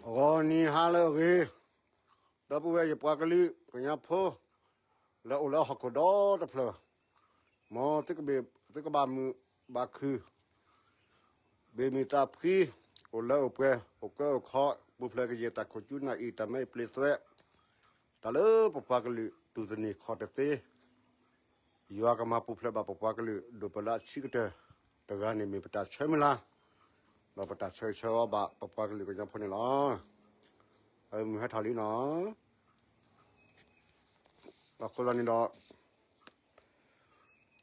ဂီၤနံၤဟါလၢအဂ့ၤ, ဒီပုၢ်ဝဲၢ်ယပှၤကလုာ်ကညီဖိ လၢအိၣ်လၢဟီၣ်ခိၣ်ဒီတဖျၢၣ်, မ်သုကဘၣ်, သုကဘၣ်မုာ်ဘၣ်ခုၣ်, ဘၣ်မုာ်သးဖှံ, အိၣ်လၢအိၣ်ပှဲၤ, အိၣ်ကၢအိၣ်ခီ, ပူၤဖျဲးကယဲၢ်တၢ်ခိၣ်ကၠူနၢ်အံၤ တၢ်မဲအံၤပျ့သွဲ, တၢ်လၢပပှၤကလုာ်တူၢ်သန့ၤခီၣ်တသ့ ယွၤကမၤပူၤဖျဲးဘၣ်ပပှၤကလုာ် ဒိၣ်ပလၢအဆံးကတၢၢ်တဂၤန့ၣ် မ့ၢ်ပတၢ်ဆၢမုၢ်လၢ်, ဒီးပတၢ်ဆၢဂ့ၤဆၢဝါဘၣ်ပပှၤကလုာ်ကညီဖိန့ၣ်လီၤ. အမုၢ်ဟဲထီၣ်လံနီၤ, အဃိသတးန့ၣ်ဒီး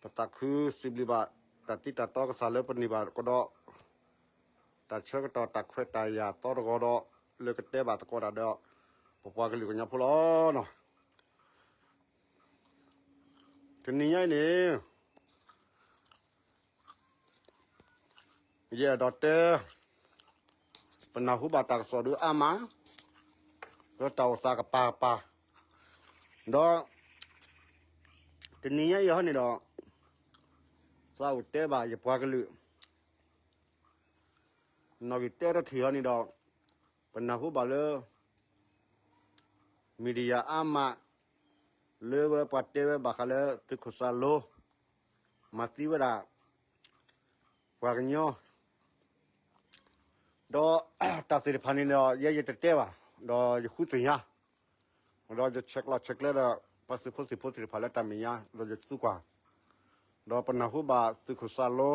ပသးခုစံးဘျုးဘၣ် တၢ်တံတၢ်တီကစၢ်လၢပန့ၢ်ဘၣ်ကဒီး တၢ်ဆၢကတီၢ်တၢ်ခွဲးတၢ်ယာ်သီတဂီၤဒီး လၢကတဲဘၣ်သကိးတၢ်ဒီး ပပှၤကလုာ်ကညီဖိလီၤ. တနံၤညါအံၤန့ၣ် ယအဲၣ်ဒိးတဲ ပနၢ်ဟူဘၣ်တၢ်ကစီၣ်ဒုအါမး လၢတၢ်အိၣ်သးကပၤကပၤ, ဒီး တနံၤညါအံၤဟီန့ၣ်ဒီး သးအိၣ်တဲဘၣ်ယပှၤကလုာ် နီၣ်ဂံၢ်တဲတထံၣ်ဟီန့ၣ်ဒီး ပနၢ်ဟူဘၣ်လၢ media အါမး လၢဝဲပှၤတဲဝဲဘၣ်ဃးလၢသုးခိၣ်စၢ်လိ မၤသံဝဲဒၣ် ပှၤကညီ ဒီးတၢ်သ့ၣ်တဖၣ်န့ၣ်ဒီး ယဲယတတဲဘၣ်, ဒီးယဃုသ့ၣ်ညါ, ဒီးယဆဲးကျိးဆဲးကျၢဒီး ပှၤသုးဖိသံၣ်ဖိသ့ၣ်တဖၣ်လၢတၢ်မဲာ်ညါ ဒီးယသူကွၢ်, ဒီးပနၢ်ဟူဘၣ်သုးခိၣ်စၢ်လိ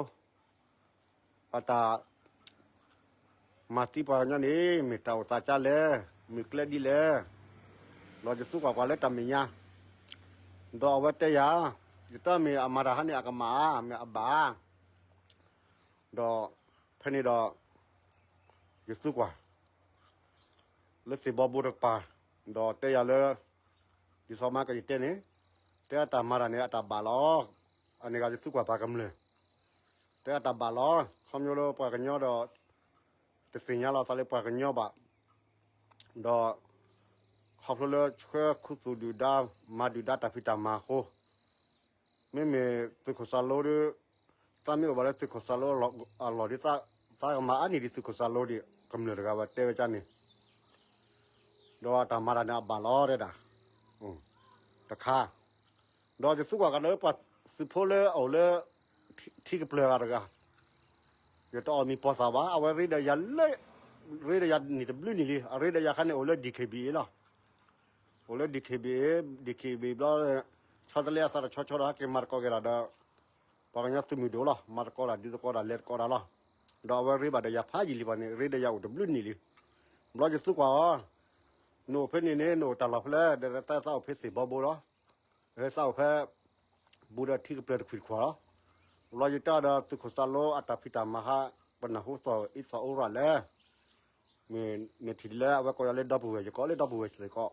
အတၢ် မၤသံပှၤကညီန့ၣ် မ့ၢ်တၢ်အိၣ်သးကါလဲၣ်, မ့ၢ်ကျဲဒ်လဲၣ်, ဒီးယသူကွၢ်ပှၤလၢတၢ်မဲာ်ညါ, ဒီးအဝဲတဲယၤ, ယတၢ်မ့ၢ်အမၤတၢ်ဟါန့ၣ် အကမၣ်ဧါ, မ့ၢ်အဘၣ်ဧါ, ဒီးဖဲန့ၣ်ဒီး ယသူကွၢ် လၢသ့ၣ်ဘီဘိတကပၤ, ဒီးတဲယၤလၢ ဒ်သိးမးကယတဲန့ၣ်, တဲအတၢ်မၤတၢ်န့ၣ် အတၢ်ဘၣ်လီၤ. အန့ၣ်ဂ့ၤယသူကွၢ်ပှၤကမျၢၢ်, တဲအတၢ်ဘၣ်လီၤ. ခီဖျိလၢပှၤကညီဒီး တသ့ၣ်ညါလီၤသးလၢပှၤကညီဘၣ်, ဒီး ခီဖျိလၢဆှၢခူသူၣ်ဒုၣ်ဒါ မၤဒုၣ်ဒါတၢ်ဖံးတၢ်မၤအဃိ, မ့မ့ၢ်သုးခိၣ်စၢ်လိဒီး သးမ့ၢ်အိၣ်ဘၣ်လၢသုးခိၣ်စၢ်လိအလီၢ်ဒီး သးကမၤအါန့ၢ်ဒံးသုးခိၣ်စၢ်လိဒံး ကမျၢၢ်တဂၤဝဲတဲဝဲကန့ၣ်, ဒီးအတၢ်မၤတၢ်န့ၣ်အဘၣ်လီၤတဲဒၣ်, တခါ, ဒီးယသူကွၢ်ကဒီးလၢပှၤသုးဖိလၢအအိၣ်လၢ ထံကပျၢၤဂၤတဂၤ, ယတအီၣ်မံၤပိာ်သးဘၣ်, အဝဲရ့ဒီးယၤလၢ ရ့ဒီးယၤနံၣ်တဘျုးနံၣ်လံ, အရ့ဒီးယၤခါန့ၣ်အိၣ်လၢ DKBA လီၤ. အိၣ်လၢ DKBA, DKBA ဘျီ ဆီတလဲအသးတဆီဆီဒီး ဟဲက့ၤမၤသကိးက့ၤတၢ်ဒီး ပှၤကညီသုးမုၢ်ဒိၣ်လီၤ. မၤသကိးတၢ် ဒုးသကိးတၢ် လဲၤသကိးတၢ်လီၤ. ဒီးအဝဲရ့ဘၣ်ဒီးယၤဖးယံာ်လံဘၣ်န့ၣ် ရ့ဒီးယၤအိၣ်တဘျုးနံၣ်လံ. ဘျီယသူကွၢ်အီၤ, နအိၣ်ဖဲန့ၣ်န့ၣ် နအိၣ်တၢ်လီၢ်ဖဲလဲၣ်, ဒီးသးအိၣ်ဖဲသ့ၣ်ဘီဘိလီၤ. သးအိၣ်ဖဲ ဘူးဒီးထံကပျၢၤတခွံၣ်တခွါလီၤ. ဘျီယတဲဒီးသုးခိၣ်စၢ်လိအတၢ်ဖံးတၢ်မၤဟါ ပနၢ်ဟူသီၣ်အံသီၣ်အိၣ်ရၣ်လဲၣ်. မ့ၢ်နထံၣ်လၢအဝဲကိးယၤလၢဒီပုၢ်ဝဲၢ် ယကိးလၢဒီပုၢ်ဝဲၢ်စ့ၢ်ကီး,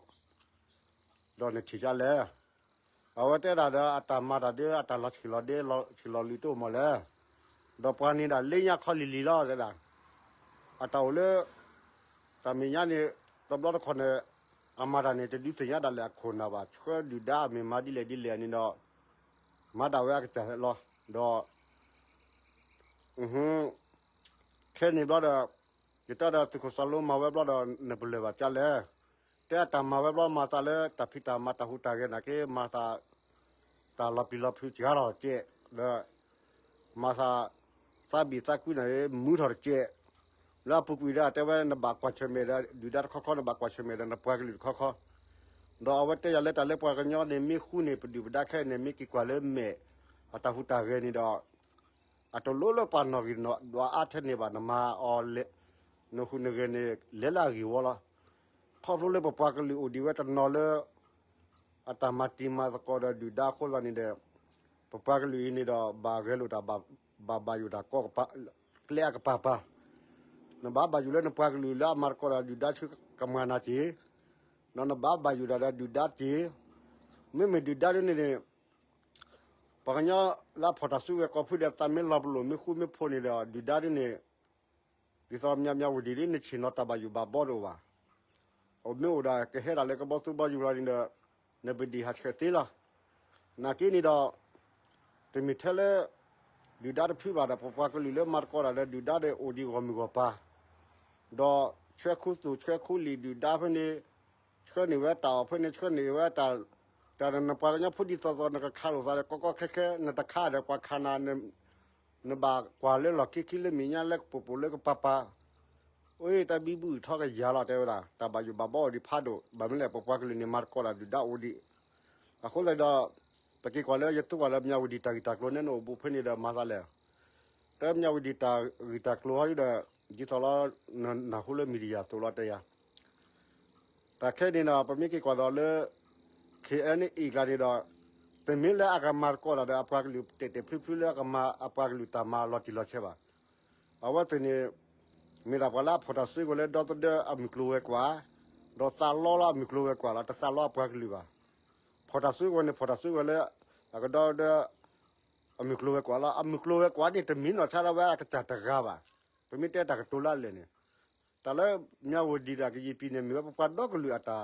ဒီးနထံၣ်ဒ်လဲၣ်. အဝဲတဲဒၣ်ဒီးအတၢ်မၤတၢ်ဒီး အတၢ်လီၤဆံၣ်လီၤဒ့ လီၤဆံၣ်လီၤလွံၢ်တအိၣ်မးလဲၣ်. ဒီးပှၤန့ၣ်ဒၣ်လၢညါခီလံၤလံၤလီၤတဲဒၣ်. အတၢ်အိၣ်လၢ တၢ်မဲာ်ညါန့ၣ် တဘျီတခီၣ်န့ၣ် အမၤတၢ်န့ၣ် တဒုးသ့ၣ်ညါဒၣ်လဲာ်အခိၣ်နၢ်ဘၣ်, ဆှၢဒုၣ်ဒါအမ့ၢ်မၤဒ်လဲၣ်ဒ်လဲၣ်န့ၣ်ဒီး မၤဒၣ်ဝဲအကစၢ်လီၤ. ဒီး ခဲန့ၣ်ဘျီဒီး ယတဲဒီးသုးခိၣ်စၢ်လိမၤဝဲဘျီဒီး နပလၢၢ်ဘၣ်ကလဲၣ်. တဲအတၢ်မၤဝဲဘျီ မၤသးလၢတၢ်ဖံးတၢ်မၤတၢ်ဟူးတၢ်ဂဲၤနာ်က့ မၤသး တၢ်လီၤပျံၤလီၤဖုးစှၤထီၣ်တကဲး, ဒီး မၤသး သးဘံၣ်သးကွံနာ်က့ မုာ်ထီၣ်တကဲး. လၢအပူၤကွံာ်ဒီး တဲဝဲနဘၣ်ကွၢ်ဆၢၣ်မဲာ်ဒီး ဒုၣ်ဒါတခီခီ နဘၣ်ကွၢ်ဆၢၣ်မဲာ်ဒီး နပှၤကလုာ်တခီခီ. ဒီးအဝဲတဲယၤလၢတၢ်လၢပှၤကညီန့ၣ် မ့ၢ်ဃူန့ၣ် ပဒုၣ်ပဒါခဲအံၤန့ၣ် မ့ၢ်က့ၤကွၢ်လၢမဲာ် အတၢ်ဟူးတၢ်ဂဲၤန့ၣ်ဒီး အတလိၣ်လၢပှၤနီၣ်ဂံၢ်နီၣ်ဒွးအါထဲန့ၣ်ဘၣ်, နမၤအီၤလဲၤ နဟူးနဂဲၤန့ၣ် လဲၤလၢအဂ့ၢ်ဝီလီၤ. ခီဖျိလၢပပှၤကလုာ်အိၣ်ဒံးဝဲတနီၤလၢ အတၢ်မၤတံၤမၤသကိးဒီးဒုၣ်ဒါအဃိသတးန့ၣ်ဒီး ပပှၤကလုာ်အံၤန့ၣ်ဒီး ဘၣ်ဂဲၤလိာ်တၢ် ဘၣ်ဘၣ်ယိၣ်တၢ်ကီ ကျဲအကပၤပၤ, နဘၣ်ဘၣ်ယိၣ်လၢနပှၤကလုာ်လၢအမၤသကိးဒီးဒုၣ်ဒါဆူကမၤနၤက့ၤ, ဒီးနဘၣ်ဘၣ်ယိၣ်တၢ်ဒီးဒုၣ်ဒါက့ၤ, မ့မ့ၢ်ဒုၣ်ဒါဒ်န့ၣ်န့ၣ် ပှၤကညီလၢအဖီၣ်တၢ်စုကဝဲၤကိးဖုဒဲး သးမ့ၢ်လီၤပလိာ်မ့ၢ်ဃူမ့ၢ်ဖိးန့ၣ်ဒီး ဒုၣ်ဒါဒ်န့ၣ် ဒ်သိးမၠးမၠးဝံၤဒံးဒ် နဆ့ၣ်နီၤတၢ်ဘၣ်ယိၣ်ဘၣ်ဘီတအိၣ်ဘၣ်. အိၣ်မ့ၢ်အိၣ်ဒၣ်ကဟဲဒၣ်လၢကဘီသူဘီယူၤလီၤန့ၣ်ဒီး နပဒံၣ်ဟးဆှဲးသ့လီၤ. နာ်က့န့ၣ်ဒီး တမ့ၢ်ထဲလၢ ဒုၣ်ဒါတဖုဘၣ်ဒီး ပပှၤကလုာ်လၢမၤသကိးတၢ်ဒီးဒုၣ်ဒါဒီးအိၣ်ဒံးဂီၢ်မုၢ်ဂီၢ်ပၤ, ဒီး ဆှၢခူသူၣ်ဆှၢခူလံာ်ဒုၣ်ဒါဖဲန့ၣ်, ဆှၢန့ၢ်ဝဲတၢ်အီၣ်ဖဲန့ၣ် ဆှၢန့ၢ်ဝဲတၢ်, တၢ်နပှၤကညီဖိဒ်သိးသိး နကခးလိာ်သးဒီး ကီကီခဲခဲ နတခးဒီး ပှၤခးနၤ နဘၣ်ကွၢ်လၢလီၢ်ခံခံ လၢမဲာ်ညါ လၢကပိာ်ပိာ် လၢကပၤပၤ, အိၣ်တၢ်ဘံဘူၣ်ထီၣ်ကယၤလီၤ တဲဝဲဒၣ်. တၢ်ဘၣ်ယိၣ်ဘၣ်ဘီအိၣ်ဒံးဖးဒိၣ်, ဘၣ်မနုၤလဲၣ် ပပှၤကလုာ်န့ၣ် မၤသကိးတၢ်ဒုၣ်ဒါအိၣ်ဒံး. အဃိသတးဒီး ပက့ၤကွၢ်လၢ ယသူကွၢ်လၢ မၠးဝတံၤတၢ်ဂ့ၢ်တၢ်ကျိၤန့ၣ် နအိၣ်ဘူးဖဲန့ၣ်ဒီး မၤသးလဲၣ်. တၢ်မၠးဝတံၤတၢ်ဂ့ၢ်တၢ်ကျိၤဟီဒ်ဒီး ဒ်သိးလီၤ နၢ်ဟူလၢ media အသိးလီၤ တဲယၤ. တၢ်ခဲအံၤန့ၣ်ဒီး ပမ့ၢ်က့ၤကွၢ်ဒီးလၢ ခ့ၣ်အဲၣ်န့ၣ် အ့ၣ်ကျါန့ၣ်ဒီး တမ့ၢ်လၢအကမၤသကိးတၢ်ဒီး အပှၤကလုာ်တဲာ်တဲာ်ဖျုးဖျုး လၢအကမၤအပှၤကလုာ်တၢ်မၤလီၤတံၢ်လီၤဆဲးဘၣ်. အဝဲသ့ၣ်န့ၣ် မ့ၢ်ဒၣ်ပှၤလၢအဖီၣ်တၢ်စုကဝဲၤလၢ ဒီသဒၢအမုၢ်ကျိၤဝဲၤကွာ်, ဒီးသးလီလၢအမုၢ်ကျိၤဝဲၤကွာ်လီၤ, တသးလီအပှၤကလုာ်ဘၣ်. ဖီၣ်တၢ်စုကဝဲၤန့ၣ် ဖီၣ်တၢ်စုကဝဲၤလၢ အကဒီဒီ အမုၢ်ကျိၤဝဲၤကွာ်လီၤ. အမုၢ်ကျိၤဝဲၤကွာ်န့ၣ် တမ့ၢ်နီၢ်ဆါဒၣ်ဝဲအကစၢ်တဂၤဘၣ်. ပမ့ၢ်တဲတၢ်ကတိၤလၢအလဲၣ်န့ၣ်, တၢ်လၢမၠးဝတံၤဒီးကယံာ်ပံၤန့ၣ် မ့ၢ်ဝဲပပှၤဒီကလုာ်အတၢ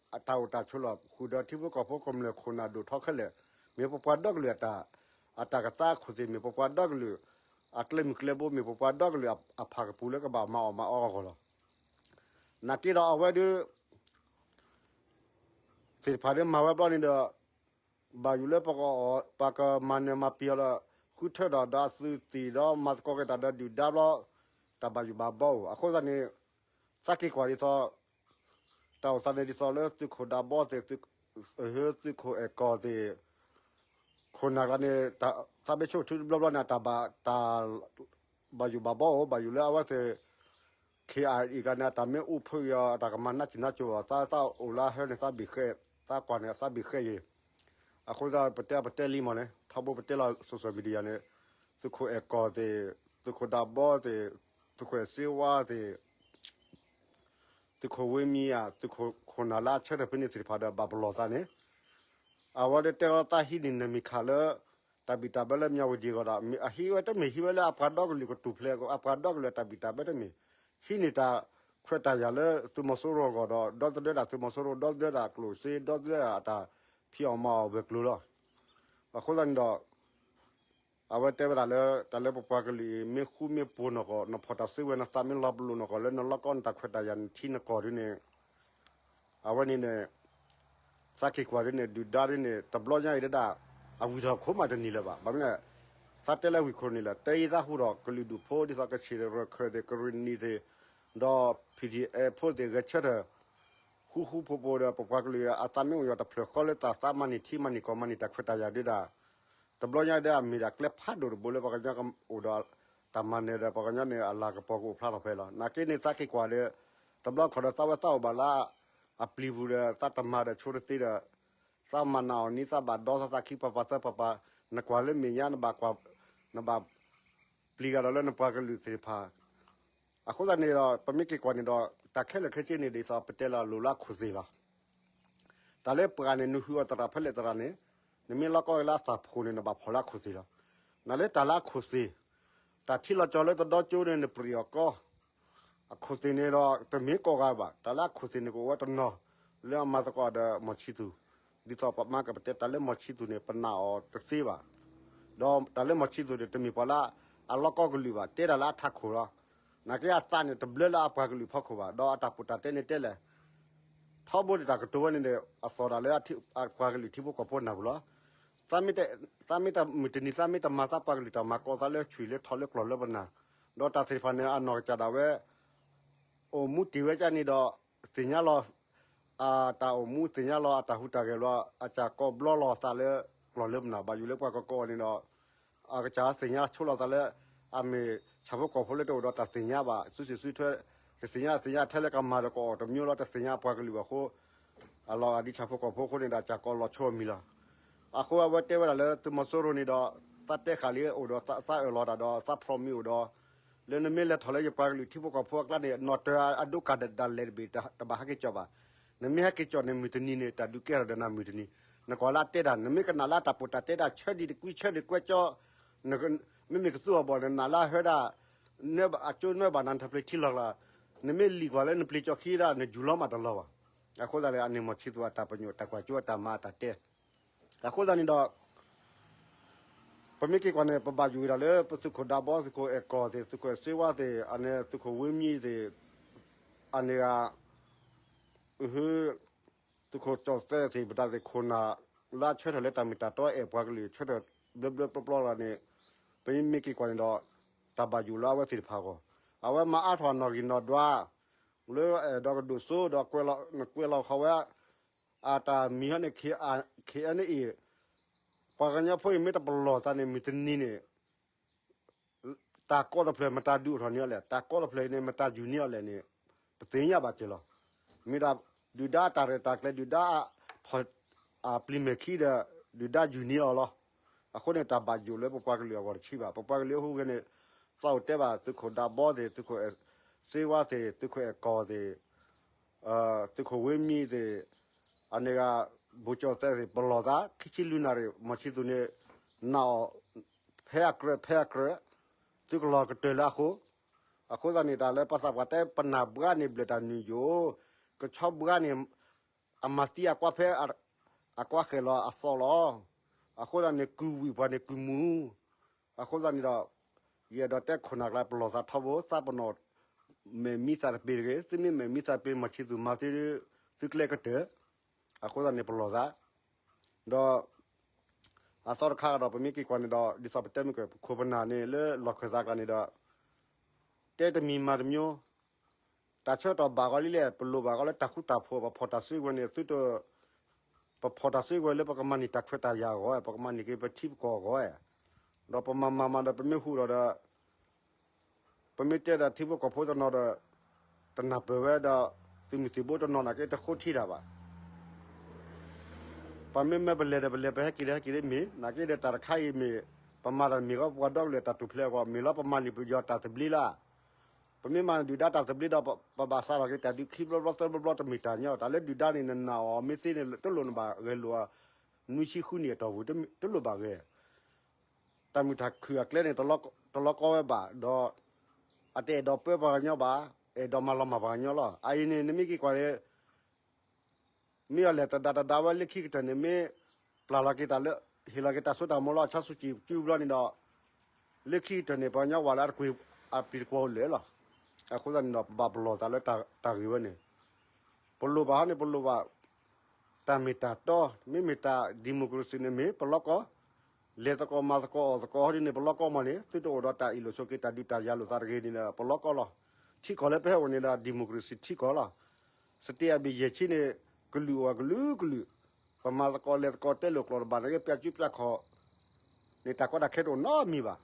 ်အိၣ်တၢ်ဆိးလီၤ, ဃုာ်ဒီးထံဖိကီၢ်ဖိကမျၢၢ်ခိၣ်နၢ်ဒိၣ်ထီခဲလၢာ်, မ့ၢ်ပပှၤဒီကလုာ်အတၢ်, အတၢ်ကသါအခိၣ်သ့ၣ် မ့ၢ်ပပှၤဒီကလုာ်အကျဲမုၢ်ကျဲဘိ, မ့ၢ်ပပှၤဒီကလုာ်အဖးကပူၤလၢကဘၣ်မၤအီၣ်မၤအီအဂီၢ်လီၤ. နာ်က့ဒီးအဝဲဒၣ် သ့ၣ်တဖၣ်ဒီးမၤဝဲဘျီန့ၣ်ဒီး ဘၣ်ယိၣ်လၢပကအီၣ် ပကမၤနၢၤမၤပျံၤအီၤဒီး ဃုထၢထီၣ်ဒီးအသုးသ့ၣ်ဒီး မၤသကိးက့ၤတၢ်ဒီးဒုၣ်ဒါဘျီ, တၢ်ဘၣ်ယိၣ်ဘၣ်ဘီအိၣ်. အဃိသတးန့ၣ် သးက့ၤကွၢ်ဒ်သိး တၢ်အိၣ်သးန့ၣ်ဒ်သိးလၢသုးခိၣ်ဒးဘီသ့ၣ်, သုးခိၣ်အဲၣ်ကီၢ်သ့ၣ်, ခိၣ်နၢ်ကျါန့ၣ် သးဘ့ၣ်ဆိကထူတဘျီဘျီန့ၣ် တၢ်ဘၣ် ဘၣ်ယိၣ်ဘၣ်ဘီအိၣ်, ဘၣ်ယိၣ်လၢအဝဲသ့ၣ် ခ့ၣ်အဲၣ်အံၤကျါန့ၣ် အတၢ်မ့ၢ်အိၣ်ဖုးအီၤ အတၢ်ကမၤနးစံၣ်နးစိၤအီၤ, သးသးအိၣ်လၢဟဲန့ၣ် သးဘ့ၣ်ဃဲ, သးကွၢ်န့ၣ် သးဘ့ၣ်ဃဲအံၤ. အဃိသတး ပတဲပတဲလံမးန့ၣ် ထီဘိပတဲလီၤ social media န့ၣ်, သုးခိၣ်အဲၣ်ကီၢ်သ့ၣ်, သုးခိၣ်ဒးဘီသ့ၣ်, သုးခိၣ်အဲၣ်စ့ဝါသ့ၣ်, သုးခိၣ်ဝ့မံယၤ, သုးခိၣ်ခိၣ်နၢ်လၢအဆၢထၢၣ်ဖဲန့ၣ်သ့ၣ်တဖၣ်ဒီး ဘၣ်ပလီၢ်သးန့ၣ်, အဝဲဒၣ်တဲလီၤသးဟံးန့ၢ်နမံၤခးလၢ တၢ်ဘံၣ်တၢ်ဘၢလၢမၠးဝတံၤအဂီၢ်ဒီး အဟံးဝဲတမ့ၢ်ဟံးဝဲလၢအပှၤဒီကလုာ်ကတူၢ်ဖျဲး အပှၤဒီကလုာ်အတၢ်ဘံၣ်တၢ်ဘၢတမ့ၢ်, ဟံးန့ၢ်တၢ်ခွဲးတၢ်ယာ်လၢသုးမီၤစိရိၤအဂီၢ်ဒီး ဒီသဒၢတၢ်သုးမီၤစိရိၤ ဒီသဒၢတၢ်ကျိၣ်စ့ ဒီသဒၢတၢ်ဖံးအီၣ်မၤအီၣ်ဝဲၤကျိၤလီၤ. အဃိသတးန့ၣ်ဒီး အဝဲတဲဝဲဒၣ်လၢ တၢ်လၢပပှၤကလုာ်အံၤ မ့ၢ်ဃူမ့ၢ်ဖိးနီၢ်ကီၢ် နဖီၣ်တၢ်စုကဝဲၤ နသးမ့ၢ်လီၤပလိာ်နီၢ်ကီၢ်လၢနလီၢ်ကီၢ် နတၢ်ခွဲးတၢ်ယာ် နထံနကီၢ်ဒ်န့ၣ်, အဝဲန့ၣ်န့ၣ် သးက့ၤကွၢ်ဒ်န့ၣ် ဒုၣ်ဒါဒ်န့ၣ် တဘျီညါအံၤဒၣ် အဝံၤထီၣ်ခိၣ်မးတန့ၢ်လၢၤဘၣ်. ဘၣ်မနုၤလဲၣ်, သးတဲလၢဝံၤခိၣ်န့ၣ်လၢ တဲအံၤသးဟူထီၣ် ကလုာ်ဒူၣ်ဖိဒ်သိး ကချ့ၣ် ရခၢၣ်သ့ၣ် ကရ့ၣ်နံၤသ့ၣ် ဒီး ဖံၣ်ထံၣ်အဲၣ်ဖိသ့ၣ် ဂဲၤဆၢထၢၣ် ဃူဃူဖိးဖိးဒီး ပပှၤကလုာ်အသးမ့ၢ်အိၣ်ယီၤတဖျၢၣ်ဃီလၢတၢ်သးမၤန့ၢ်ထံမၤန့ၢ်ကီၢ်မၤန့ၢ်တၢ်ခွဲးတၢ်ယာ်ဒၣ် တဘျီညါဒၣ်အမ့ၢ်ဒၣ်ကျဲဖးဒိၣ်တဘိလၢပှၤကညီကအိၣ်ဒီးတၢ်မၤနၢၤဒီး ပှၤကညီန့ၣ် အလၤကပီၤကအိၣ်ဖျါထီၣ်ဖဲလီၤ. နာ်က့န့ၣ်သးက့ၤကွၢ်ဒီး တဘျီခီၣ်ဒီးသးဝဲသးအိၣ်ဘၣ်လၢ အပျံၤပူၤဒီး သးတမၤဒီးဆိတသ့ဒီး သးမၤနးအီၤနံၤ သးဘၣ်ဒီသးသးခံပၤပၤသၢပၤပၤ နကွၢ်လၢမဲာ်ညါ နဘၣ်ကွၢ် နဘၣ်ပျံၤကဒီးလၢနပှၤကလုာ်သ့ၣ်တဖၣ် အဃိသတးန့ၣ်ဒီး ပမ့ၢ်က့ၤကွၢ်န့ၣ်ဒီး တၢ်ခဲလၢာ်ခဲဆ့န့ၣ်ဒ်သိး ပတဲလီၤလိၣ်လၢအခိၣ်သ့ၣ်လီၤ. တၢ်လၢပှၤန့ၣ် နဟုးအီၤသရၣ်ဖဲလဲၣ်သရၣ်န့ၣ် နမ့ၢ်လီၢ်ကီၢ်လၢအသၣ်ဖှိၣ်န့ၣ် နဘၣ်ဖီၣ်လၢအခိၣ်သ့ၣ်လီၤ. နလၢတၢ်လၢအခိၣ်သ့ၣ် တၢ်ထံလီၤကၠီၤလၢတဒီကၠိန့ၣ် နပြံးအီၤကီ အခိၣ်သ့ၣ်န့ၣ်ဒီး တမ့ၢ်ကိးဂၤဘၣ်. တၢ်လၢအခိၣ်သ့ၣ်န့ၣ် ကအိၣ်ဝဲတနီၤ လၢအမၤသကိးဒီးမီၤဆံသူး ဒ်သိးပမၤကပတဲ တၢ်လၢမီၤဆံသူးန့ၣ် ပနာ်အီၤတသ့ဘၣ်. ဒီးတၢ်လၢမီၤဆံသူးန့ၣ် တမ့ၢ်ပှၤလၢအလီၢ်ကီၢ်ကလုာ်ဘၣ်, တဲတၢ်လၢအထးခိၣ်လီၤ. နာ်က့အသးန့ၣ် တဘျၢလၢအပှၤကလုာ်ဖီခိၣ်ဘၣ်, ဒီးအတၢ်ပူၤတၢ်တဲန့ၣ်တဲလဲၣ် ထီဘိန့ၣ် တၢ်ကတိၤဝဲန့ၣ်ဒီး အသီၣ်ဒၣ်လၢ ပှၤကလုာ်ထံဖိကီၢ်ဖိနၢ်ပူၤလီၤ. သးမ့ၢ်တမုၢ်တနံၤ သးမ့ၢ်တမၤသးပှၤကလုာ်တၢ်မၤ ကိးသးလၢဆွံၣ်လၢထီၣ်လၢကျီၢ်လၢပနၢ်, ဒီးတၢ်သ့ၣ်တဖၣ်န့ၣ် အနီၢ်ကစၢ်ဒၣ်ဝဲ အိၣ်မူတ့ၢ်ဝဲကၢ်န့ၣ်ဒီး သ့ၣ်ညါလီၤ အတၢ်အိၣ်မူ သ့ၣ်ညါလီၤအတၢ်ဟူးတၢ်ဂဲၤလီၤ အကစၢ်ကိးဘျီလီၤသးလၢကျီၢ်လၢပနၢ် ဘၣ်ယိၣ်လၢပှၤကကိးအီၤန့ၣ်ဒီး အကစၢ်သ့ၣ်ညါဆိလီၤသးလၢ အမ့ၢ်ဆၣ်ဖိကီၢ်ဖိလၢတအိၣ်ဒီးတၢ်သ့ၣ်ညါဘၣ် စုစ့ၣ်စုထွဲ တသ့ၣ်ညါသ့ၣ်ညါထဲလၢကမၤဒီးကအီၣ်တမံၤလီၤ တသ့ၣ်ညါပှၤကလုာ်ဘၣ်အဃိ အလီၤဂာ်ဒ်ဆၣ်ဖိကီၢ်ဖိအဃိန့ၣ်ဒီး အကစၢ်ကိးလီၤဆိအမံၤလီၤ. အဃိအဝဲတဲဝဲဒၣ်လၢသုးမီၤစိရိၤန့ၣ်ဒီး သးတဲဃာ်လံအိၣ်ဒီးသးအၢၣ်လီၤတၢ်ဒီးသး promise အိၣ်ဒီး လၢနမ့ၢ်လဲၤထီၣ်လၢယပှၤကလုာ်ထံဖိကီၢ်ဖိအကျါန့ၣ် နီၢ်တၢၤအဒိကၣ်ဒၣ်လဲာ်တဘ့ၣ် တဘၣ်ဟဲက့ၤကၠီၣ်ဘၣ်. နမ့ၢ်ဟဲက့ၤကၠီၣ်န့ၣ် မုၢ်တနံၤန့ၣ် တၢ်ဒုးကဲထီၣ်ဒီးနၤမုၢ်တနံၤ. နကွၢ်လၢအတဲတၢ် နမ့ၢ်ကနၣ်လၢအတၢ်ပူၤတၢ်တဲတၢ် ဆၢဒံးတကွံဆၢဒံးကွဲကၠီ မ့မ့ၢ်ကသူအီၤဘီၣ် နနၢ်လၢအဟဲဒၣ် အကၠိနၢဘၣ်နၤ နတၢ်ပျ့ၤထံလီၤကျါ နမ့ၢ်လံာ်ကွၢ်လၢနပျ့ၤကၠီခံဒၣ် နယူၤလီၤမးတလီၤဘၣ်. အဃိသတးန့ၣ် အန့ၣ်မီၤဆံသူးအတၢ်ပညိၣ် တၢ်ကွၢ်ကၠိအတၢ်မၤအတၢ်တဲ အဃိသတးန့ၣ်ဒီး ပမ့ၢ်က့ၤကွၢ်န့ၣ် ပဘၣ်ယိၣ်ဝဲဒၣ်လၢ ပသုးခိၣ်ဒးဘီ သုးခိၣ်အဲၣ်ကီၢ်သ့ၣ် သုးခိၣ်အဲၣ်စ့ဝါသ့ၣ် အန့ၣ်သုးခိၣ်ဝ့မံသ့ၣ် အန့ၣ်ဂ့ၤ သုးခိၣ်ကၠီၣ်သဲးသ့ၣ် ပတၢ်သ့ၣ်ခိၣ်နၢ် လၢအဆၢထၢၣ်လၢတၢ်မ့ၢ်တၢ်တီအဲၣ်ပှၤကလုာ် ဆၢထၢၣ်ဘျၢဘျၢပျီပျီလီၤန့ၣ် ပမ့ၢ်က့ၤကွၢ်န့ၣ်ဒီး တၢ်ဘၣ်ယိၣ်လၢအဝဲသ့ၣ်တဖၣ်အဂီၢ် အဝဲမၤအါထီၣ်အနီၣ်ဂံၢ်နီၣ်ဒွး လၢအဲၣ်ဒိးကဒိၣ်စိဒီး နကွဲးလီၤဃီၤဝဲ အတၢ်မံၤဟီန့ၣ် KNA ပှၤကညီဖိအံၤမ့ၢ်တပလီၢ်သးန့ၣ် မုၢ်တနံၤန့ၣ် တၢ်ကီတဖျၢၣ်မတၤဒုးအိၣ်ထီၣ်န့ၢ်အီၤလဲၣ်, တၢ်ကီတဖျၢၣ်အံၤန့ၣ် မတၤယူၢ်န့ၢ်အီၤလဲၣ်န့ၣ် ပသ့ၣ်ညါဘၣ်က့ၤလီၤ. မ့ၢ်ဒၣ်ဒုၣ်ဒါအတၢ်ရဲၣ်တၢ်ကျဲၤ ဒုၣ်ဒါအထီၣ်အပျံၤမဲာ်ခံဒီး ဒုၣ်ဒါယူၢ်န့ၢ်အီၤလီၤ. အဃိန့ၣ် တၢ်ဘၣ်ယိၣ်လၢပပှၤကလုာ်အဂီၢ်တဆံးဘၣ်. ပပှၤကလုာ်အဟူးဂဲၤန့ၣ် သးအိၣ်တဲဘၣ် သုးခိၣ်ဒးဘီသ့ၣ်, သုးခိၣ်စ့ဝါသ့ၣ်, သုးခိၣ်အဲၣ်ကီၢ်သ့ၣ် သုးခိၣ်ဝ့မံသ့ၣ်, အန့ၣ်ဂ့ၤ ဘိၣ်ကၠီၣ်သဲးသ့ၣ် ပလီၢ်သး ခံဆံလွံၢ်နၣ်ရံၣ် မီၢ်ဆံသူၣ်န့ၣ် နာ်အီၤ ဖဲအကြၢး ဖဲအကြၢး သုကလီၤကတၢၢ်လၢအဃိ, အဃိသတးန့ၣ် တၢ်လၢပှၤသးပှၢ်တဲ ပနၢ်ဘှါန့ၣ်ဘျၢၣ်တၢ်နုာ်ယိာ်, ကဆီဘှါန့ၣ် အမၤသံအကွၢ်ဖဲ အကွၢ်ဃဲၣ်လီၤအသီလီၤ. အဃိသတးန့ၣ် ကုၢ်ဝံၣ်ပှၤန့ၣ်ကုၢ်မူ, အဃိသတးန့ၣ်ဒီး ယအဲၣ်ဒိးတဲခိၣ်နၢ်ကျါ ပလီၢ်သးထီဘိ, သးပနီၣ် မဲာ်မံသးတပ့ၤတဂ့ၤ, သုမ့ၢ်မဲာ်မံသးတပ့ၤ မီၢ်ဆံသူၣ်မၤသု သုကျဲကတၢၢ်, အဃိသတးန့ၣ် ပလီၢ်သး ဒီး အသီတခါဒီး ပမ့ၢ်က့ၤကွၢ်န့ၣ်ဒီး ဒ်သိးပတဲမ့ၢ်က ပခိၣ်ပနၢ်န့ၣ် လၢလီၢ်ခၢၣ်သးကျါန့ၣ်ဒီး တဲတမံၤမၤတမံၤ, တၢ်ဆၢကတီၢ်ဘၣ်ဂီၤလံလဲၣ်, ပလိၣ်ဘၣ်ဂီၤလၢတၢ်ဃူတၢ်ဖိး, ပဖီၣ်တၢ်စုကဝဲၤန့ၣ် သုတ ပဖီၣ်တၢ်စုကဝဲၤလၢပကမၤန့ၢ်တၢ်ခွဲးတၢ်ယာ်အဂီၢ်, ပကမၤန့ၢ်က့ၤပထံပကီၢ်အဂီၢ်, ဒီးပမၤမၤမၤဒီး ပမ့ၢ်ဟူးဒီးဒီး ပမ့ၢ်တဲဒီးထံဖိကီၢ်ဖိတနီၤဒီး တနၢ်ပၢၢ်ဝဲဒီး သုးမုၢ်သံၣ်ဘိတနီၤနာ်က့ တဃိထံတၢ်ဘၣ်. ပမ့ၢ်မၢပလဲၤဒီးပလဲၤ, ပဟဲက့ၤဒီးဟဲက့ၤဒီးမ့ၢ်, နာ်က့ဒီးတၢ်တခါအံၤမ့ၢ် ပမၤတၢ်မ့ၢ်ဂီၢ် ပှၤဒီကလုာ်တၢ်ထူၣ်ဖျဲးအဂီၢ် မ့ၢ်လီၤပမၤန့ၢ်ပယီၤတၢ်သဘျ့လၢ ပမ့ၢ်မၤန့ၢ်ဒုၣ်ဒါတၢ်သဘျ့ဒီး ပဘၣ်စးထီၣ်က့ၤတၢ်ဒုးခံဘျီဘျီသၢဘျီဘျီ တမ့ၢ်တၢ်ညီ, တၢ်လၢဒုၣ်ဒါန့ၣ် နနာ်အီၤမ့ၢ်သ့န့ၣ် တလိၣ်နဘၣ်ဂဲၤလိာ် နွံဆံဃုနံၣ်အတီၢ်ပူၤ တလိၣ်ဘၣ်ဂဲၤ တၢ်မုာ်တၢ်ခုၣ်အကျဲန့ၣ် တလီၤကီဝဲဘၣ်ဒီး အတအဲၣ်ဒိးပၢပှၤကညီဘၣ်, အဲၣ်ဒိးမၤလီၤမၢ်ပှၤကညီလီၤ. အအံၤန့ၣ် နမ့ၢ်က့ၤကွၢ်န့ၣ် မ့ၢ်အီၤလဲၤတဒါတဒါဝဲ လၢခံကတၢၢ်န့ၣ် မ့ၢ်ပျၢ်လီၤက့ၤတၢ်လၢ ဟ့ၣ်လီၤက့ၤတၢ်စိတၢ်ကမီၤလၢအဆါဆူၣ်ကံၢ်ကၠူဘျီန့ၣ်ဒီး လၢခံကတၢၢ်န့ၣ် ပှၤကညီဝဲလၢအတကွံာ်အပျံၤတကွီၤအိၣ်လၢာ်လီၤ. အဃိသတးန့ၣ်ဒီး ပဘၣ်ပလီၢ်သးလၢတၢ်ဂ့ၢ်ဝဲန့ၣ် ပလိၣ်ဘၣ်ဟီန့ၣ် ပလိၣ်ဘၣ် တၢ်မ့ၢ်တၢ်တီ, မ့မ့ၢ်တၢ် democracy န့ၣ်မ့ၢ်ပလီၢ်ကီ, လဲၤသကိးမၤသကိးအီၣ်သကိးဟီဒ်န့ၣ် ပလီၢ်ကီမးန့ၣ် သုတအိၣ်ဒီးတၢ်အ့ၣ်လိာ်ဆိးက့ တၢ်ဒုးတၢ်ယၤလိာ်သးတဂ့ၤန့ၣ်ဒီး ပလီၢ်ကီလီၤ. ထံကီၢ်လၢပဟဲအိၣ်န့ၣ်ဒီး democracy ထံကီၢ်လီၤ. စတ့အဘ့ၣ်ယဲၢ်ဆံန့ၣ် ကလုာ်အိၣ်အကလုာ်ကလုာ်, ပမၤသကိးလဲၤသကိးတဲလိာ်ကျိာ်တဘၣ်န့ၣ် ပျၢ်စုပျၢ်ခီၣ် န့ၣ် တၢ်ကီတၢ်ခဲတအိၣ်နီတမံၤဘၣ်.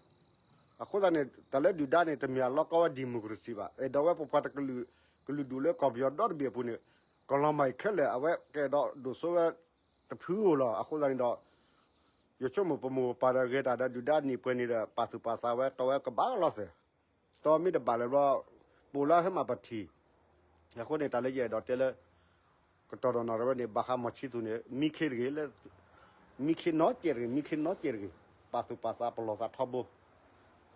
အဃိသတးန့ၣ် တၢ်လၢဒုၣ်ဒါန့ၣ် တမ့ၢ်အလီၢ်ကီဝဲ democracy ဘၣ်. အဲၣ်ဒိးဝဲပပှၤတကလုာ် ကလုာ်ဒူၣ်လၢကီၢ်ပယီၤဒီတဘ့ၣ်အပူၤန့ၣ် ကလီၤမၢ်အံၤခဲလၢာ် အဝဲကအဲၣ်ဒိးဒိၣ်စိဝဲတဖုဧိၤလီၤ. အဃိသတးန့ၣ်ဒီး ယဆိကမိၣ်ပမိၢ်ပပၢ်ဒီးဂဲၤတၢ်ဒီးဒုၣ်ဒါန့ၢ်ပှဲၤန့ၣ်ဒီး ပာ်သူၣ်ပာ်သးဝဲ တီဝဲကဘၣ်လီၤသဲး တီမ့ၢ်တဘၣ်လၢၤဘျီ ပအိၣ်လၢဟဲမၤပထံၣ်. အဃိန့ၣ် တၢ်လၢယအဲၣ်ဒိးတဲလၢ ကတီၢ်ဒီးနီၢ်ရံၣ်ဝဲန့ၣ် ဘၣ်ဃးမီၢ်ဆံသူၣ်န့ၣ် မံခ့တဂ့ၤလၢ မံခ့နီတစဲးတဂ့ၤ မံခ့နီတစဲးတဂ့ၤ ပာ်သူၣ်ပာ်သးပလီၢ်သးထီဘိ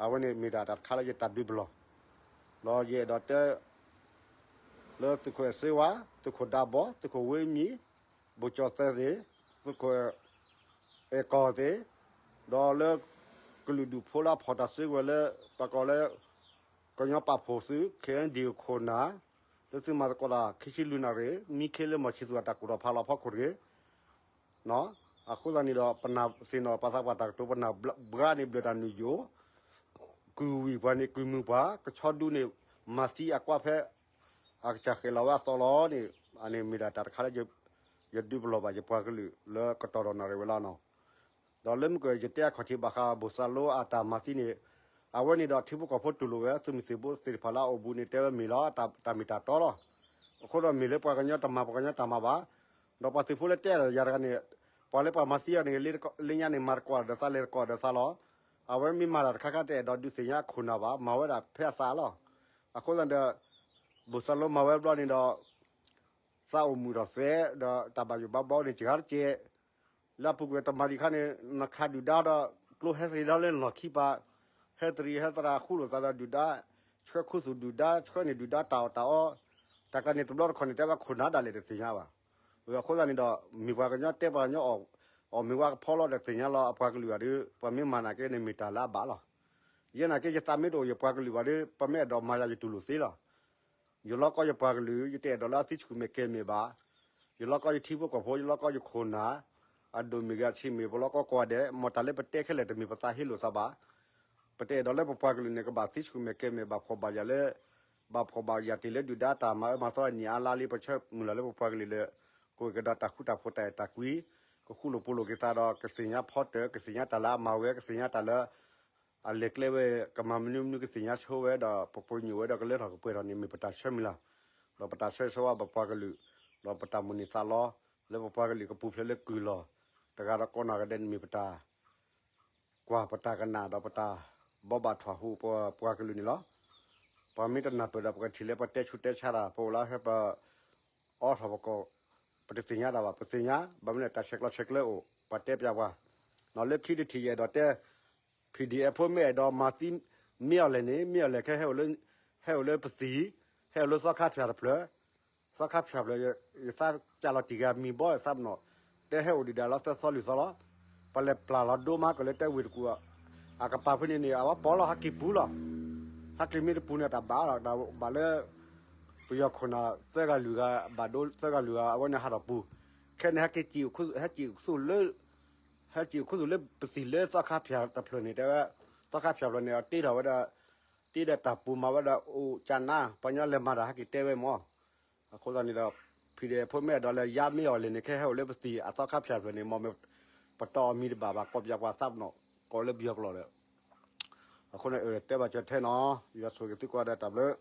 အဝဲန့ၣ်မ့ၢ်ဒၣ်တၢ်တခါလၢယတၢ်ဒုးပလီၢ် ဒီးယအဲၣ်ဒိးတဲ လၢသုးခိၣ်အဲၣ်စ့ဝါ, သုးခိၣ်ဒးဘီ, သုးခိၣ်ဝ့မံၤ, ဘိၣ်ကၠီၣ်သဲးသ့ၣ်, သုးခိၣ်အဲၣ်ကီၢ်သ့ၣ်, ဒီးလၢ ကလုာ်ဒူၣ်ဖိလၢအဖီၣ်တၢ်စုကဝဲၤလၢ ပကိးလၢ ကညီပာ်ဖှိၣ်သုး ခဲအံၤဒံၣ်ခိၣ်နၢ် လၢသုမၤသကိးတၢ်ခံဆံလွံၢ်နၣ်ရံၣ် မံခ့လၢမီၢ်ဆံသူၣ်အတၢ်ကူၣ်ထီၣ်ဖးလီၤဖီခိၣ်တဂ့ၤ အဃိသတးန့ၣ်ဒီး ပနၢ်သ့ၣ်နီၣ်ပှၤသးပှၢ်တၢ်ကတိၤ ပနၢ်ဘှါန့ၣ်ဘျၢၣ်တၢ်နုာ်ယိာ်, ကုၢ်ဝံၣ်ပှၤန့ၣ်ကုၢ်မုာ်ပှၤ, ကဆီဒူန့ၣ် မၤသံအကွၢ်ဖဲ အကစၢ်ဃဲၣ်လီၤဝဲအသီလီၤန့ၣ် အန့ၣ်မ့ၢ်ဒၣ်တၢ်တခါလၢ ယဒုးပလီၢ်ဘၣ်ယပှၤကလုာ်လၢကတီၢ်ဒီးနီၢ်ရံၣ်ဝဲလီၤနီၤ. ဒီးလၢမုၢ်ကၢၢ် ယတဲအခီၣ်ထံးဘၣ်ဃးဘိၣ်စၢ်လိအတၢ်မၤသံန့ၣ် အဝဲန့ၣ်ဒီးထံဖိကီၢ်ဖိတူၢ်လိာ်ဝဲ သုးမုၢ်သံၣ်ဘိသ့ၣ်တဖၣ်လၢအအိၣ်ဘူးန့ၣ် တဲဝဲမ့ၢ်လီၤ တၢ်မ့ၢ်တၢ်တီလီၤ. အဃိဒီးမ့ၢ်လၢပှၤကညီတမၤ ပှၤကညီတၢ်မၤဘၣ်. ဒီးပှၤသုးဖိလၢတဲအီၤယၤတဂၤန့ၣ် ပှၤလၢပှၤမၤသံအီၤန့ၣ် လၢညါန့ၣ် မၤသကိးဒီးသးလဲၤသကိးဒီးသးလီၤ. အဝဲမ့ၢ်မၤတၢ်တခါခါတအဲၣ်ဒိးဒုးသ့ၣ်ညါအခိၣ်နၢ်ဘၣ် မၤဝဲဒၣ်ဖဲအသးလီၤ. အဃိသတးဒီး ဘိၣ်စၢ်လိမၤဝဲဘျီန့ၣ်ဒီး သးအိၣ်မုာ်ဒီးသဲး ဒီးတၢ်ဘၣ်ယိၣ်ဘၣ်ဘီန့ၣ် စှၤတကဲး လၢအပူၤကွံာ်တမၤဒံးခါန့ၣ် နခးဒုၣ်ဒါဒီး ကျိဟဲသရံးဒီးလၢလီၢ်ခံပၤ ဟဲသရံးဟဲသရၣ်ဃူလိာ်သးဒီးဒုၣ်ဒါ ဆှၢခူသူၣ်ဒုၣ်ဒါ ဆှၢန့ၢ်ဒုၣ်ဒါတၢ်အီၣ်တၢ်အီ တၢ်ကျါန့ၣ်တဘျီတခီၣ်န့ၣ် တဲဘၣ်ခိၣ်နၢ်ဒၣ်လဲာ်တသ့ၣ်ညါဘၣ်. အဃိသတးန့ၣ်ဒီး မ့ၢ်ပှၤကညီတဲပှၤကညီအီၣ်မ့ၤဝါကဖီလီၤဒီးသ့ၣ်ညါလီၤ အပှၤကလုာ်ဘၣ်ဒီး ပမ့ၢ်မၤနာ်က့န့ၣ်မ့ၢ်တၢ်လၢအဘၣ်လီၤ. ယဲနာ်က့ ယသးမ့ၢ်တအိၣ်ယပှၤကလုာ်ဘၣ်ဒီး ပမ့ၢ်အဲၣ်ဒိးမၤယၤယတူၢ်လိာ်သ့လီၤ. ယလီၢ်ကီယပှၤကလုာ် ယတအဲၣ်ဒိးလၢအသံဆှုၣ်မဲာ်ကဲမဲာ်ဘၣ်. ယလီၢ်ကီယထံဖိကီၢ်ဖိ ယလီၢ်ကီယခိၣ်နၢ်, အဒိၣ်မ့ၢ်ဂ့ၤ အဆံးမ့ၢ် ပလီၢ်ကီကိးဂၤဒဲး မ်တၢ်လၢပတဲခဲလၢာ်တမ့ၢ်ပသးဟ့လိာ်သးဘၣ်. ပတအဲၣ်ဒိးလၢပပှၤကလုာ်န့ၣ် ကဘၣ်သံဆှုၣ်မဲာ်ကဲမဲာ် ဘၣ်ဖှီၣ်ဘၣ်ယာ်လၢ ဘၣ်ဖှီၣ်ဘၣ်ယာ်တ့ၢ်လၢဒုၣ်ဒါတၢ်မၤအၢမၤသီအနံၣ်အါလါလံ ပဆၢမုၢ်လၢ်လၢပပှၤကလုာ်လၢ ကအိၣ်ကဒီးတၢ်ဃူတၢ်ဖိးတၢ်အဲၣ်တၢ်ကွံ, ကဃူလိာ်ဖိးလိာ်က့ၤသးဒီး ကသ့ၣ်ညါဖီတၢၣ် ကသ့ၣ်ညါတၢ်လၢအမၤဝဲ ကသ့ၣ်ညါတၢ်လၢ အလဲၤကျဲဝဲ ကမၤမနုၤမနုၤ ကသ့ၣ်ညါဆိဝဲဒီး ပပညိၣ်ဝဲဒီးကလၢထီၣ်ကပှဲၤထီၣ်န့ၣ် မ့ၢ်ပတၢ်ဆၢမုၢ်လၢ်, ဒီးပတၢ်ဆၢဂ့ၤဆၢဝါဘၣ်ပှၤကလုာ်, ဒီးပတၢ်မိၣ်န့ၢ်သးလီ လၢပပှၤကလုာ်ကပူၤဖျဲးလၢကုၢ်လီၢ် တဂၤဒီးကိးနီၢ်ဂၤဒဲးန့ၣ်မ့ၢ်ပတၢ် ကွၢ်ပတၢ်ကနၣ်ဒီးပတၢ်ဘိးဘၣ်ထွဲဟူးပပှၤကလုာ်န့ၣ်လီၤ. ပှၤမ့ၢ်တနၢ်ပၢၢ်ဒီး ပကထံၣ်လၢပတဲဆူးတဲဆါတၢ် ပအိၣ်လၢဟဲပ အိးထီၣ်ပကိး, ပတသ့ၣ်ညါတၢ်ဘၣ် ပသ့ၣ်ညါ ဘၣ်မနုၤလဲၣ် တၢ်ဆဲးကျိးဆဲးကျၢအိၣ် ပှၤတဲပျးပှၤ, လၢခံတထံၣ်ယအဲၣ်ဒိးတဲ PDF ဖိမ့ၢ်အဲၣ်ဒိးမၤသံ မ့ၢ်အီၤလဲၣ်န့ၣ် မ့ၢ်အီၤလဲၣ်ခဲ ဟဲအိၣ်လၢပသံၣ်, ဟဲအိၣ်လၢသီခါဖၠၣ်တဖျၢၣ်, သီခါဖၠၣ်ဖျၢၣ် ယသးကၢ်လီၤတံၢ်က့ၤမံၤဘီသးပနီၣ်, တဲဟဲအိၣ်ဒံးဒၣ်လီၤသၢသီလွံၢ်သီလီၤ. ပလဲၤပျၢ်လီၤဒိမါကလၢတဲဝ့ၢ်တကူၣ် အကပၤဖဲန့ၣ်န့ၣ် အဝဲပီလီၤဟးက့ၤပူၤလီၤ. ဟးက့ၤမ့ၢ်တပူၤန့ၣ် တၢ်ဘၣ်လီၤ တၢ်ဘၣ်လၢ ပယီၤခိၣ်နၢ်သၢဂၤလွံၢ်ဂၤ ဘၣ်ဒိသၢဂၤလွံၢ်ဂၤ အဝဲန့ၣ်ဟးထီၣ်ပူၤ, ခဲန့ၣ် ဟဲက့ၤ ဟဲက့ၤခူသူၣ်လၢ ဟဲက့ၤခူသူၣ်လၢပသံၣ်လၢသီခါဖၠၣ်တဖျၢၣ်န့ၣ် တဲဝဲ သီခါဖၠၣ်ဖျၢၣ်န့ၣ် အတ့ထီၣ်ဝဲဒီး တ့ဒီးတၢ်ပူၤမၤဝဲဒီးအိၣ်ကၠနါ ပှၤညီလဲၤမၤတၢ်ဟဲက့ၤတဲဝဲမၢ်. အဃိသတးန့ၣ်ဒီး PDF ဖိမ့ၢ်အဲၣ်ဒိးလဲၤယါမ့ၢ်အီၤလဲၣ်န့ၣ် ခဲဟဲအိၣ်လၢပသံၣ်အသီခါဖၠၣ်ဖျၢၣ်န့ၣ် မ်မ့ၢ်ပတီၢ်အမံၤတဘၣ်ဘၣ် ကိးပျးပှၤသးပနီၣ် ကိးလၢပယီၤကျိာ်ဒီး အဃိန့ၣ် တဲဘၣ်စၢၤထဲနီၤ ယွၤဆိၣ်ဂ့ၤသုကိးဂၤဒဲးတၢ်ဘျုး